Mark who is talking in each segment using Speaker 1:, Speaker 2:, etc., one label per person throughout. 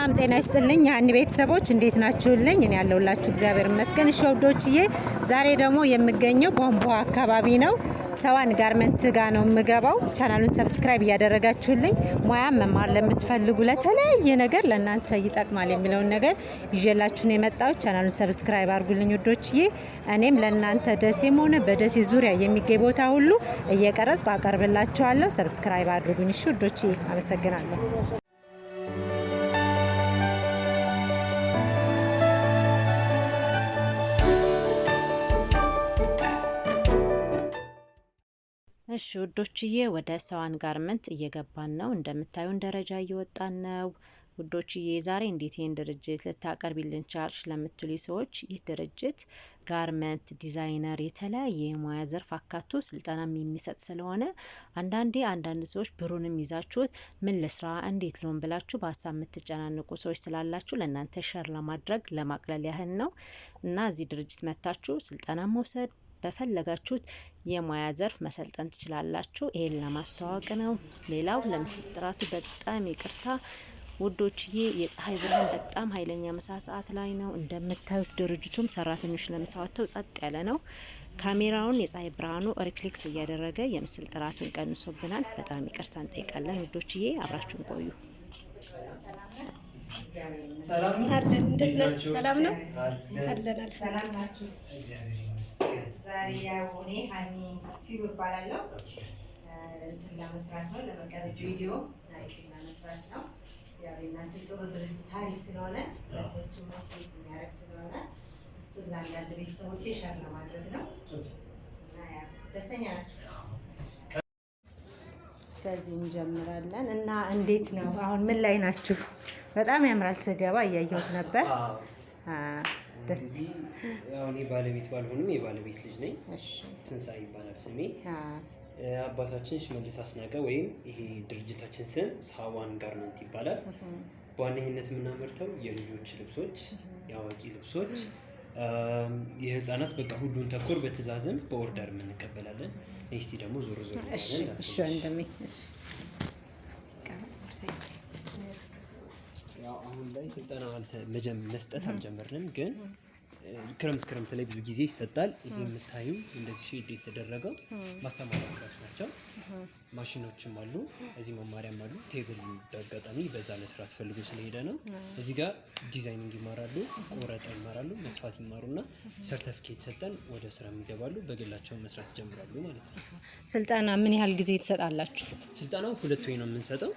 Speaker 1: ሰላም ጤና ይስጥልኝ የሀኒ ቤተሰቦች፣ እንዴት ናችሁልኝ? እኔ ያለሁላችሁ እግዚአብሔር ይመስገን። እሺ ውዶችዬ፣ ዛሬ ደግሞ የምገኘው ቧንቧ አካባቢ ነው። ሰዋን ጋርመንት ጋ ነው የምገባው። ቻናሉን subscribe እያደረጋችሁልኝ ሙያ መማር ለምትፈልጉ ለተለያየ ነገር ለእናንተ ይጠቅማል የሚለውን ነገር ይዤላችሁ ነው የመጣሁት። ቻናሉን subscribe አድርጉልኝ ውዶችዬ። እኔም ለእናንተ ደሴም ሆነ በደሴ ዙሪያ የሚገኝ ቦታ ሁሉ እየቀረጽኩ አቀርብላችኋለሁ። Subscribe አድርጉኝ እሺ ውዶችዬ፣ አመሰግናለሁ። እሺ ውዶችዬ፣ ወደ ሰዋን ጋርመንት እየገባን ነው። እንደምታዩን ደረጃ እየወጣን ነው። ውዶችዬ፣ ዛሬ እንዴት ይህን ድርጅት ልታቀርቢልን ቻልሽ ለምትሉ ሰዎች፣ ይህ ድርጅት garment designer የተለያየ የሙያ ዘርፍ አካቶ ስልጠናም የሚሰጥ ስለሆነ አንዳንዴ አንዳንድ ሰዎች ብሩንም ይዛችሁት ምን ልስራ፣ እንዴት ልሆን ብላችሁ በሀሳብ የምትጨናንቁ ሰዎች ስላላችሁ ለእናንተ share ለማድረግ ለማቅለል ያህል ነው እና እዚህ ድርጅት መታችሁ ስልጠና መውሰድ፣ በፈለጋችሁት የሙያ ዘርፍ መሰልጠን ትችላላችሁ። ይሄን ለማስተዋወቅ ነው። ሌላው ለምስል ጥራቱ በጣም ይቅርታ ውዶችዬ፣ የፀሐይ ብርሃን በጣም ኃይለኛ ምሳ ሰዓት ላይ ነው። እንደምታዩት ድርጅቱም ሰራተኞች ለምሳ ወጥተው ጸጥ ያለ ነው። ካሜራውን የፀሐይ ብርሃኑ reflect እያደረገ የምስል ጥራቱን ቀንሶብናል። በጣም ይቅርታ እንጠይቃለን ውዶችዬ። አብራችሁን ቆዩ።
Speaker 2: አለን። እንዴት ነው? ሰላም ነው አለን።
Speaker 1: ሰላም ናችሁ? ዛሬ ያው እኔ ሀኒ ቲዩብ እባላለሁ። እንትን ለመስራት ነው፣ ለመቀረጽ ቪዲዮ ለመስራት ነው። ያው የእናንተ ጥሩ ድርጅት አሪፍ ስለሆነ፣ ለሰዎቹ motivate የሚያደርግ ስለሆነ እሱን ለአንዳንድ ቤተሰቦቼ share ለማድረግ ነው እና ያው ደስተኛ ናቸው። ከዚህ እንጀምራለን እና እንዴት ነው አሁን ምን ላይ ናችሁ? በጣም ያምራል። ስገባ እያየሁት ነበር። ደስ
Speaker 3: ያው እኔ ባለቤት ባልሆንም የባለቤት ልጅ ነኝ። ትንሳኤ ይባላል ስሜ። አባታችን ሽመልስ አስናቀ ወይም ይሄ ድርጅታችን ስም ሳዋን ጋርመንት ይባላል። በዋነኝነት የምናመርተው የልጆች ልብሶች፣ የአዋቂ ልብሶች፣ የህፃናት፣ በቃ ሁሉን ተኮር በትዕዛዝም በ order እንቀበላለን። እስቲ ደግሞ ዞር ዞር
Speaker 1: እሺ እሺ ወንድሜ፣ እሺ።
Speaker 3: ያው አሁን ላይ ስልጠና መስጠት አልጀመርንም፣ ግን ክረምት ክረምት ላይ ብዙ ጊዜ ይሰጣል። ይሄ የምታዩ እንደዚህ shed የተደረገው ማስተማሪያ class ናቸው። ማሽኖችም አሉ፣ እዚህ መማሪያም አሉ። Table በአጋጣሚ በዛ መስራት ፈልጎ ስለሄደ ነው። እዚህ ጋር designing ይማራሉ፣ ቆረጣ ይማራሉ፣ መስፋት ይማሩና ሰርተፍኬት ሰጠን ወደ ስራ ይገባሉ። በግላቸው መስራት ይጀምራሉ ማለት ነው።
Speaker 1: ስልጠና ምን ያህል ጊዜ ትሰጣላችሁ?
Speaker 3: ስልጠናው ሁለት ወይ ነው የምንሰጠው።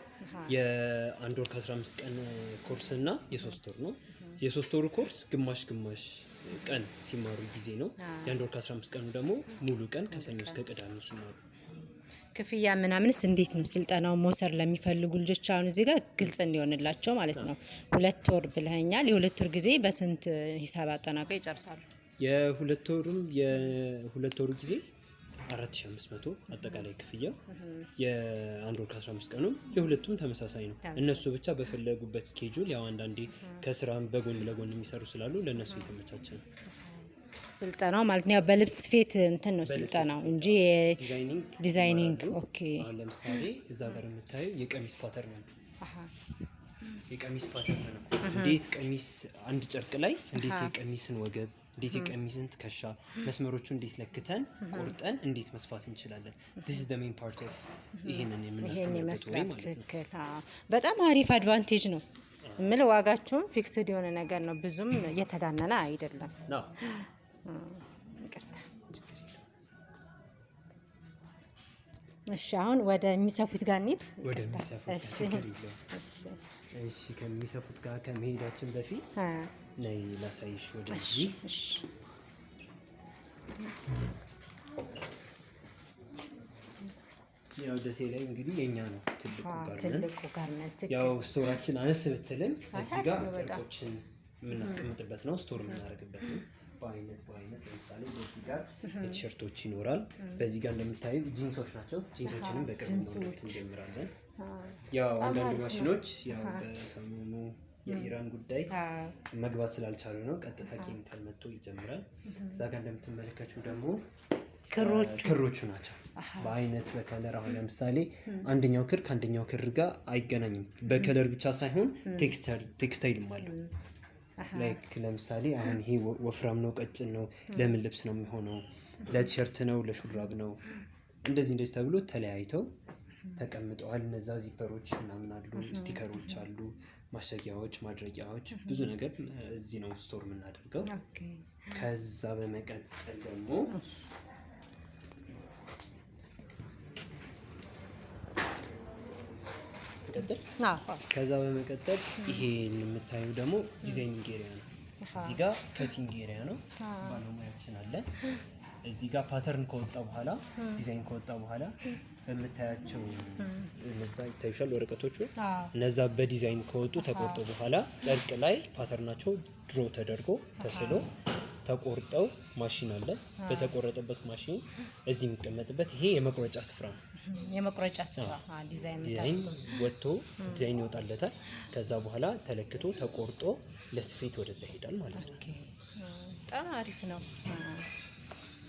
Speaker 3: የ1 ወር ከ15 ቀን ኮርስ እና የ3 ወር ነው። የ3 ወሩ ኮርስ ግማሽ ግማሽ ቀን ሲማሩ ጊዜ ነው። የ1 ወር ከ15 ቀኑ ደግሞ ሙሉ ቀን ከሰኞ እስከ ቅዳሜ ሲማሩ።
Speaker 1: ክፍያ ምናምንስ እንዴት ነው? ስልጠናውን መውሰድ ለሚፈልጉ ልጆች አሁን እዚህ ጋር ግልጽ እንዲሆንላቸው ማለት ነው። 2 ወር ብለኸኛል። የ2 ወር ጊዜ በስንት ሂሳብ አጠናቀው ይጨርሳሉ?
Speaker 3: የ2 ወሩ ጊዜ 4500 አጠቃላይ ክፍያው። የ1 ወር ከ15 ቀኑም የሁለቱም ተመሳሳይ ነው። እነሱ ብቻ በፈለጉበት schedule፣ ያው አንዳንዴ ከስራም በጎን ለጎን የሚሰሩ ስላሉ ለእነሱ የተመቻቸ ነው።
Speaker 1: ስልጠናው ማለት ነው። ያው በልብስ ስፌት እንትን ነው ስልጠናው እንጂ
Speaker 3: designing
Speaker 1: Designing።
Speaker 3: ይማራሉ።
Speaker 1: Okay።
Speaker 3: አሁን ለምሳሌ እዛ ጋር የምታየው የቀሚስ pattern ነው። የቀሚስ pattern ነው። እንዴት ቀሚስ አንድ ጨርቅ ላይ እንዴት የቀሚስን ወገብ፣ እንዴት የቀሚስን ትከሻ መስመሮቹ እንዴት ለክተን ቆርጠን እንዴት መስፋት እንችላለን። This is the main part of ይሄንን
Speaker 1: ይሄን
Speaker 3: የምናስተምርበት ወይ
Speaker 1: ይመስላል።
Speaker 3: ማለት ነው።
Speaker 1: ትክክል። አዎ። በጣም አሪፍ advantage ነው የምልህ። ዋጋችሁም fixed የሆነ ነገር ነው፣ ብዙም የተጋነነ አይደለም።
Speaker 3: አዎ።
Speaker 1: ይቅርታ። እሺ፣ አሁን ወደ የሚሰፉት ጋር እንሂድ።
Speaker 3: ወደ
Speaker 1: ይቅርታ።
Speaker 3: የሚሰፉት ጋር ችግር የለውም። እሺ፣ ከሚሰፉት ጋር ከመሄዳችን በፊት ነይ ላሳይሽ ወደዚህ።
Speaker 1: እሺ።
Speaker 3: ያው ደሴ ላይ እንግዲህ የኛ ነው ትልቁ ጋርመንት።
Speaker 1: ትልቁ ጋርመንት።
Speaker 3: ያው store ኣችን አነስ ብትልም እዚህ ጋር
Speaker 1: ነው በጣም።
Speaker 3: ጨርቆችን የምናስቀምጥበት ነው፣ store የምናደርግበት ነው። በአይነት በአይነት ለምሳሌ በዚህ ጋር የቲሸርቶች ይኖራል። በዚህ ጋር እንደምታዩ ጂንሶች ናቸው። ጂንሶችንም በቅርብ ማምረት እንጀምራለን። ያው አንዳንድ ማሽኖች ያው በሰሞኑ የኢራን ጉዳይ መግባት ስላልቻሉ ነው። ቀጥታ ኬሚካል መጥቶ ይጀምራል። እዛ ጋር እንደምትመለከችው ደግሞ
Speaker 2: ክሮቹ
Speaker 3: ክሮቹ ናቸው በአይነት በ color። አሁን ለምሳሌ አንደኛው ክር ከአንደኛው ክር ጋር አይገናኝም። በ color ብቻ ሳይሆን ቴክስታይልም አለው። Like ለምሳሌ አሁን ይሄ ወፍራም ነው፣ ቀጭን ነው፣ ለምን ልብስ ነው የሚሆነው፣ ለቲሸርት ነው፣ ለሹራብ ነው፣ እንደዚህ እንደዚህ ተብሎ ተለያይተው ተቀምጠዋል። እነዛ zipper ኦች ምናምን አሉ፣ sticker ኦች አሉ፣ ማሸጊያዎች፣ ማድረጊያዎች፣ ብዙ ነገር እዚህ ነው store የምናደርገው። ከዛ በመቀጠል ደግሞ ቀጥል ከዛ በመቀጠል ይሄን የምታዩ ደግሞ designing area ነው። እዚህ ጋር cutting area ነው፣ ባለሙያችን አለ። እዚህ ጋር pattern ከወጣ በኋላ፣ ዲዛይን ከወጣ በኋላ በምታያቸው እነዛ ይታዩሻል ወረቀቶቹ። እነዛ በዲዛይን ከወጡ ተቆርጦ በኋላ ጨርቅ ላይ pattern ኣቸው draw ተደርጎ ተስሎ ተቆርጠው ማሽን አለ። በተቆረጠበት ማሽን እዚህ የሚቀመጥበት ይሄ የመቁረጫ ስፍራ ነው።
Speaker 2: የመቁረጫ ስፍራ ዲዛይን
Speaker 3: ዲዛይን ወጥቶ ዲዛይን ይወጣለታል። ከዛ በኋላ ተለክቶ ተቆርጦ ለስፌት ወደዛ ይሄዳል ማለት ነው።
Speaker 2: በጣም አሪፍ ነው።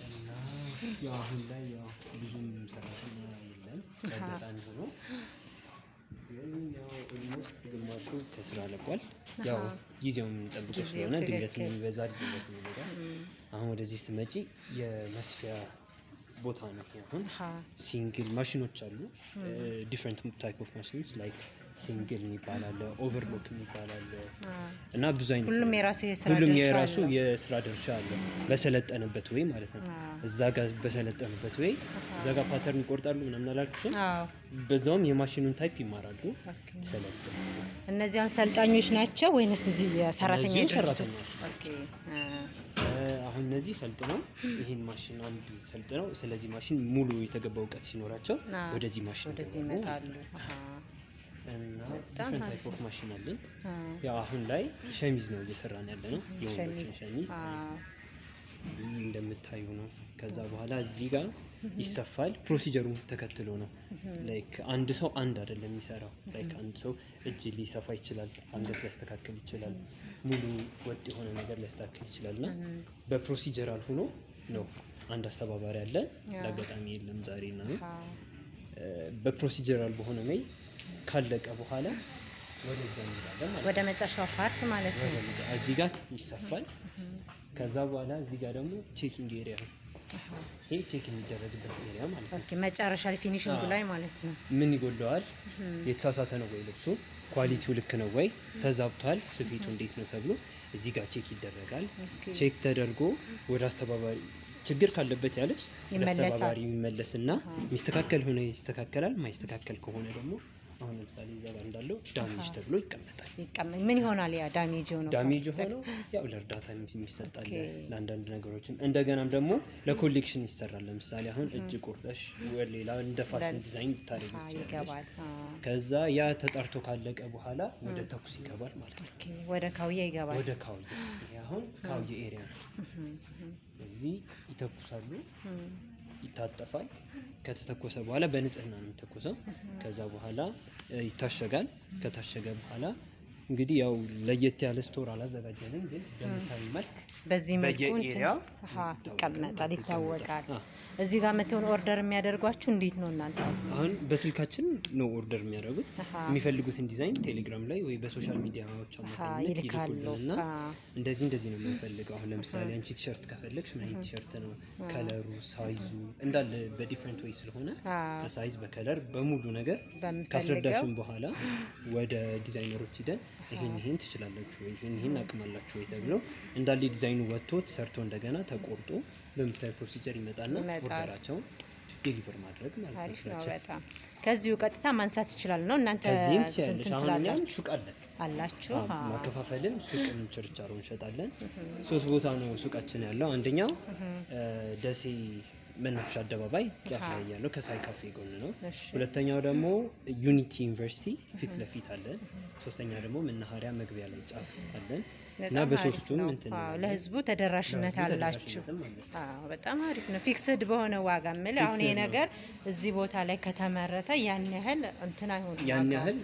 Speaker 3: እና ያው አሁን ላይ ያው ብዙም ሰራተኛ የለም፣ አጋጣሚ ሆኖ ግን ያው almost ግማሹ ከስራ ለቋል። ያው ጊዜውን ጠብቆ ስለሆነ ድንገት የሚበዛ፣ ድንገት ይመጣል። አሁን ወደዚህ ስትመጪ የመስፊያ ቦታ ነው። ይሄ አሁን single ማሽኖች አሉ። Different type of machines like single የሚባል አለ፣ overlock የሚባል አለ እና ብዙ አይነት
Speaker 2: ሁሉም
Speaker 3: አለ።
Speaker 2: የራሱ የስራ
Speaker 3: ሁሉም
Speaker 2: ድርሻ
Speaker 3: የራሱ
Speaker 2: አለው።
Speaker 3: የስራ ድርሻ አለው። በሰለጠነበት ወይ ማለት ነው። እዛ ጋር በሰለጠኑበት ወይ እዛ ጋር pattern ይቆርጣሉ ምናምን አላልኩሽም? በዛውም የማሽኑን type ይማራሉ። ሰለጥን
Speaker 2: እነዚህ አሁን ሰልጣኞች ናቸው ወይንስ እዚህ የሰራተኛ
Speaker 3: እነዚህም
Speaker 2: ድርጅቱ?
Speaker 3: ሰራተኛ። አሁን እነዚህ ሰልጥነው ይህን ማሽን አንድ ሰልጥነው ስለዚህ ማሽን ሙሉ የተገባ እውቀት ሲኖራቸው ወደዚህ ማሽን
Speaker 2: ወደዚህ
Speaker 3: ይገባሉ ማለት
Speaker 2: ይመጣሉ።
Speaker 3: ነው። እና different type of machine አለን። ያው አሁን ላይ ሸሚዝ ነው እየሰራን ያለ ነው። የወንዶችን ሸሚዝ ይህ እንደምታዩ ነው። ከዛ በኋላ እዚህ ጋር ይሰፋል። Procedure ኡን ተከትሎ ነው። Like አንድ ሰው አንድ አይደለም የሚሰራው። Like አንድ ሰው እጅ ሊሰፋ ይችላል፣ አንገት ሊያስተካክል ይችላል፣ ሙሉ ወጥ የሆነ ነገር ሊያስተካክል ይችላል። እና በ procedural ሆኖ ነው። አንድ አስተባባሪ አለ። ለአጋጣሚ የለም ዛሬ ነው። በ procedural በሆነ way ካለቀ በኋላ ወደዛ እንሄዳለን ማለት ነው።
Speaker 2: ወደ መጨረሻው part ማለት ነው።
Speaker 3: ወደ እዚህ ጋር ይሰፋል። ከዛ በኋላ እዚህ ጋር ደግሞ checking area ነው። ይሄ check የሚደረግበት area ማለት ነው።
Speaker 2: Okay፣ መጨረሻ ላይ finishing ኡ ላይ ማለት ነው።
Speaker 3: ምን ይጎለዋል? የተሳሳተ ነው ወይ ልብሱ? Quality ው ልክ ነው ወይ? ተዛብቷል? ስፌቱ እንዴት ነው ተብሎ እዚህ ጋር check ይደረጋል። Check ተደርጎ ወደ አስተባባሪ፣ ችግር ካለበት ያ ልብስ ወደ
Speaker 2: ይመለሳል።
Speaker 3: አስተባባሪ የሚመለስና የሚስተካከል ሆነ ይስተካከላል። ማይስተካከል ከሆነ ደግሞ አሁን ለምሳሌ እዛ ጋር እንዳለው damage ተብሎ ይቀመጣል።
Speaker 2: ምን ይሆናል ያ damage የሆነው?
Speaker 3: Damage የሆነው ያው ለእርዳታ የሚሰጥ አለ፣ ለአንዳንድ ነገሮችም እንደገናም ደግሞ ለ collection ይሰራል። ለምሳሌ አሁን እጅ ቆርጠሽ ወይ ሌላ እንደ fashion design ልታደርጊ ትችላለሽ።
Speaker 2: ይገባል።
Speaker 3: ከዛ ያ ተጠርቶ ካለቀ በኋላ ወደ ተኩስ ይገባል ማለት ነው።
Speaker 2: Okay፣ ወደ ካውያ ይገባል።
Speaker 3: ወደ ካውያ። ይሄ አሁን ካውያ area ነው። እዚህ ይተኩሳሉ፣ ይታጠፋል። ከተተኮሰ በኋላ በንጽህና ነው የሚተኮሰው። ከዛ በኋላ ይታሸጋል። ከታሸገ በኋላ እንግዲህ ያው ለየት ያለ store አላዘጋጀንም፣ ግን በምታዩ መልክ
Speaker 2: በዚህ መልኩ እንትን
Speaker 3: በየ area ው
Speaker 2: ይቀመጣል፣ ይታወቃል። እዚህ ጋር መተውን order የሚያደርጓችሁ እንዴት ነው እናንተ?
Speaker 3: አሁን በስልካችን ነው order የሚያደርጉት። የሚፈልጉትን ዲዛይን ቴሌግራም ላይ ወይ በ social media ዎች አማካኝነት
Speaker 2: ይልካሉ።
Speaker 3: ይልኩልንና እንደዚህ እንደዚህ ነው የምንፈልገው። አሁን ለምሳሌ አንቺ ቲሸርት ከፈለግሽ ምን አይነት ቲሸርት ነው፣ color ኡ፣ size ኡ እንዳለ በ different way ስለሆነ በ size፣ በ color፣ በሙሉ ነገር
Speaker 2: በምፈልገው
Speaker 3: ካስረዳሽን በኋላ ወደ ዲዛይነሮች ሂደን ይሄን ይሄን ትችላላችሁ ወይ፣ ይሄን ይሄን አቅም አላችሁ ወይ ተብሎ እንዳለ ዲዛይኑ ወጥቶ ተሰርቶ እንደገና ተቆርጦ በምታዩ procedure ይመጣና
Speaker 2: ይመጣል።
Speaker 3: Order ኣቸውን deliver ማድረግ ማለት ነው
Speaker 2: አሪፍ ነው
Speaker 3: ስራችን።
Speaker 2: በጣም። ከዚሁ ቀጥታ ማንሳት ይችላል ነው እናንተ
Speaker 3: ከዚህም
Speaker 2: እንትን
Speaker 3: ትችያለሽ። አሁን እኛም
Speaker 2: ትላላችሁ
Speaker 3: ሱቅ አለን።
Speaker 2: አላችሁ?
Speaker 3: አዎ፣ ማከፋፈልም ሱቅም ችርቻሮ እንሸጣለን። ሶስት ቦታ ነው ሱቃችን ያለው። አንደኛው ደሴ መናፈሻ አደባባይ ጫፍ ላይ ያለው ከሳይ ካፌ ጎን ነው። ሁለተኛው ደግሞ ዩኒቲ ዩኒቨርሲቲ ፊት ለፊት አለን። ሶስተኛ ደግሞ መናኸሪያ መግቢያ ላይ ጫፍ አለን። እና በሶስቱም እንትን
Speaker 2: ለህዝቡ ተደራሽነት አላችሁ። በጣም አሪፍ ነው። Fixed በሆነ ዋጋ የምልህ አሁን ይሄ ነገር እዚህ ቦታ ላይ ከተመረተ ያን ያህል እንትን አይሆንም።
Speaker 3: ያን ያህል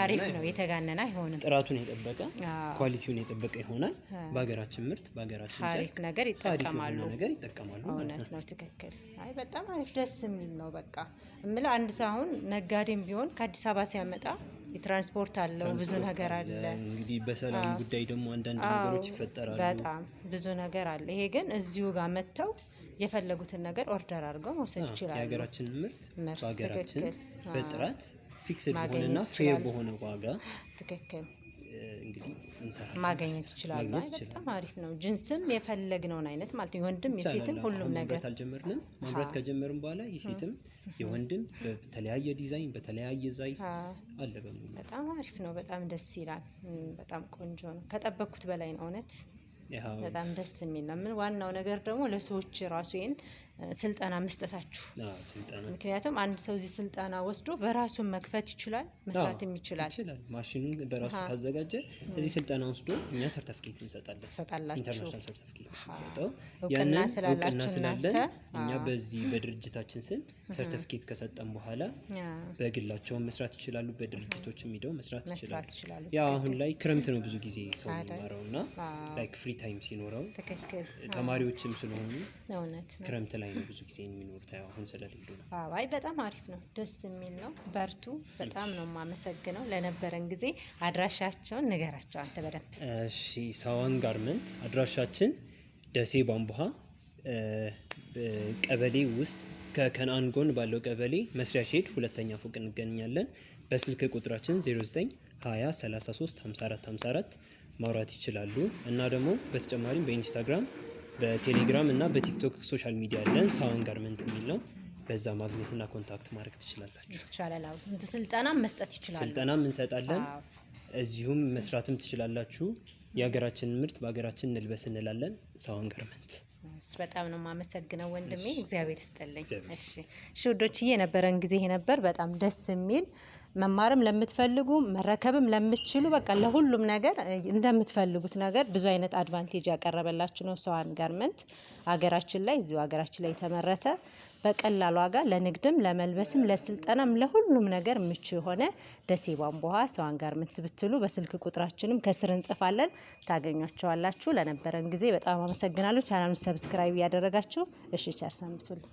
Speaker 2: አሪፍ ነው፣ የተጋነነ አይሆንም።
Speaker 3: ጥራቱን የጠበቀ quality ውን የጠበቀ ይሆናል። በሀገራችን ምርት በሀገራችን
Speaker 2: አሪፍ ነገር ይጠቀማሉ
Speaker 3: ነገር ይጠቀማሉ።
Speaker 2: እውነት ነው፣ ትክክል። አይ በጣም አሪፍ ደስ የሚል ነው። በቃ የምልህ አንድ ሰው አሁን ነጋዴም ቢሆን ከአዲስ አበባ ሲያመጣ የትራንስፖርት አለው፣ ብዙ ነገር አለ።
Speaker 3: እንግዲህ በሰላም ጉዳይ ደግሞ አንዳንድ ነገሮች ይፈጠራሉ።
Speaker 2: በጣም ብዙ ነገር አለ። ይሄ ግን እዚሁ ጋር መጥተው የፈለጉትን ነገር order አድርገው መውሰድ ይችላሉ።
Speaker 3: የሀገራችንን ምርት በሀገራችን በጥራት fixed በሆነና fair በሆነ ዋጋ
Speaker 2: ትክክል
Speaker 3: እንግዲህ እንሰራለን
Speaker 2: ማግኘት ይችላሉ። በጣም አሪፍ ነው። ጅንስም የፈለግነውን አይነት ማለት ነው፣ የወንድም የሴትም ሁሉም ነገር።
Speaker 3: ማምረት አልጀመርንም። ማምረት ከጀመርን በኋላ የሴትም የወንድም በተለያየ ዲዛይን በተለያየ size አለ በሙሉ።
Speaker 2: በጣም አሪፍ ነው። በጣም ደስ ይላል። በጣም ቆንጆ ነው። ከጠበቅኩት በላይ ነው እውነት። በጣም ደስ የሚል ነው። ምን ዋናው ነገር ደግሞ ለሰዎች ራሱ ይሄን ስልጠና መስጠታችሁ፣ ምክንያቱም አንድ ሰው እዚህ ስልጠና ወስዶ በራሱ መክፈት ይችላል፣ መስራትም ይችላል።
Speaker 3: ማሽኑን በራሱ ካዘጋጀ እዚህ ስልጠና ወስዶ እኛ ሰርተፍኬት እንሰጣለን። International ሰርተፍኬት እንሰጠው። ያንን እውቅና ስላለን እኛ በዚህ በድርጅታችን ስም ሰርተፍኬት ከሰጠን በኋላ በግላቸውን መስራት ይችላሉ፣ በድርጅቶችም ሄደው መስራት ይችላሉ። ያው አሁን ላይ ክረምት ነው ብዙ ጊዜ ሰው የሚማረው እና like free time ሲኖረው ተማሪዎችም ስለሆኑ ክረምት ላይ ነው ብዙ ጊዜ የሚኖሩት፣ አሁን ስለሌሉ ነው።
Speaker 2: አይ በጣም አሪፍ ነው፣ ደስ የሚል ነው። በርቱ። በጣም ነው የማመሰግነው ለነበረን ጊዜ። አድራሻቸውን ንገራቸው አንተ በደንብ።
Speaker 3: እሺ፣ ሳዋን ጋርመንት አድራሻችን ደሴ ቧንቧ ቀበሌ ውስጥ ከከነአን ጎን ባለው ቀበሌ መስሪያ ሼድ ሁለተኛ ፎቅ እንገኛለን። በስልክ ቁጥራችን 09 20 33 54 54 ማውራት ይችላሉ እና ደግሞ በተጨማሪም በኢንስታግራም፣ በቴሌግራም እና በቲክቶክ social media አለን። ሳዋን ጋርመንት የሚል ነው። በዛ ማግኘትና contact ማድረግ ትችላላችሁ።
Speaker 2: ይቻላል። ስልጠና መስጠት ይችላል።
Speaker 3: ስልጠናም እንሰጣለን። እዚሁም መስራትም ትችላላችሁ። የሀገራችንን ምርት በሀገራችን እንልበስ እንላለን። ሳዋን ጋርመንት።
Speaker 2: በጣም ነው የማመሰግነው ወንድሜ፣ እግዚአብሔር ይስጥልኝ። እሺ እሺ ውዶችዬ፣ የነበረን ጊዜ ይሄ ነበር። በጣም ደስ የሚል መማርም ለምትፈልጉ መረከብም ለምትችሉ በቃ ለሁሉም ነገር እንደምትፈልጉት ነገር ብዙ አይነት advantage ያቀረበላችሁ ነው ሰዋን ጋርመንት። ሀገራችን ላይ እዚሁ ሀገራችን ላይ የተመረተ በቀላል ዋጋ ለንግድም ለመልበስም ለስልጠናም ለሁሉም ነገር ምቹ የሆነ ደሴ ቧንቧ ሰዋን ጋርመንት ብትሉ በስልክ ቁጥራችንም ከስር እንጽፋለን ታገኟቸዋላችሁ። ለነበረን ጊዜ በጣም አመሰግናለሁ። ቻናሉን subscribe እያደረጋችሁ እሺ፣ ቸር ሰንብቱልኝ።